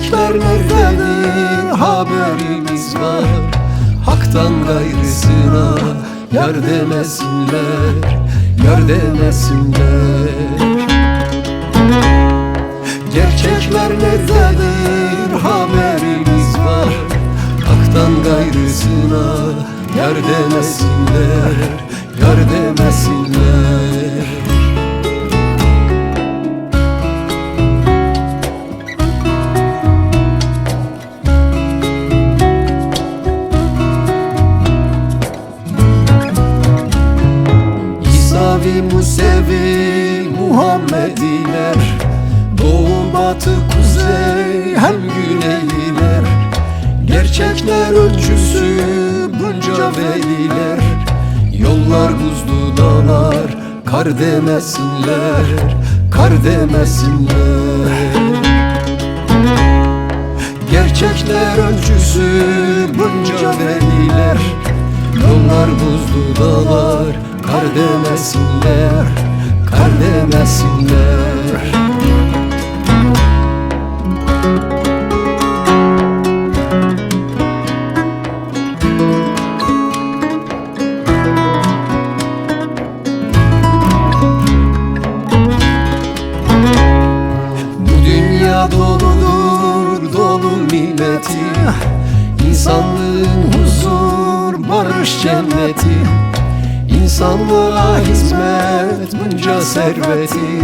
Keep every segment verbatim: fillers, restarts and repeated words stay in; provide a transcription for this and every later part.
Gerçekler nerededir, haberimiz var. Hak'tan gayrısına yar demesinler, yar demesinler. Gerçekler nerededir, haberimiz var. Hak'tan gayrısına yar demesinler, yar demesinler. İsavi, Musevi, Muhammediler, doğu, batı, kuzey hem güneyliler. Gerçekler öncüsü bunca veliler. Yollar buzdu, dağlar kar demesinler, kar demesinler. Gerçekler öncüsü bunca veliler. Yollar buzdu, dağlar kar demesinler, kar demesinler. Bu dünya doludur, dolu milleti. İnsanlığın huzur, barış cenneti. İnsanlığa hizmet, bunca serveti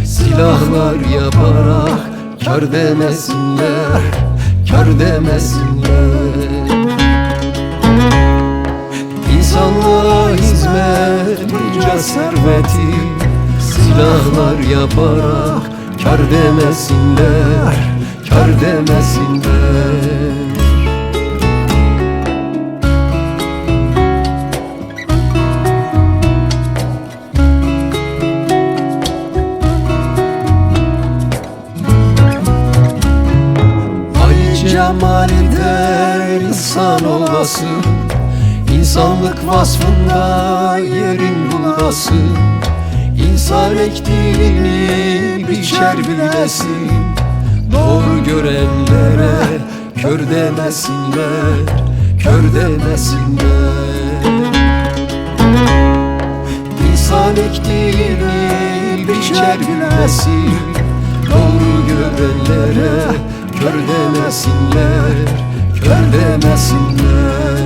silahlar yaparak kar demesinler, kar demesinler. İnsanlığa hizmet, bunca serveti silahlar yaparak kar demesinler, kar demesinler. Ay cemali der insan olası, insanlık vasfında yerin bulası. İnsan ektiğini biçer bilesi, doğru görenlere kör demesinler, kör demesinler. İnsan ektiğini biçer bilesi, doğru görenlere kör demesinler, kör demesinler.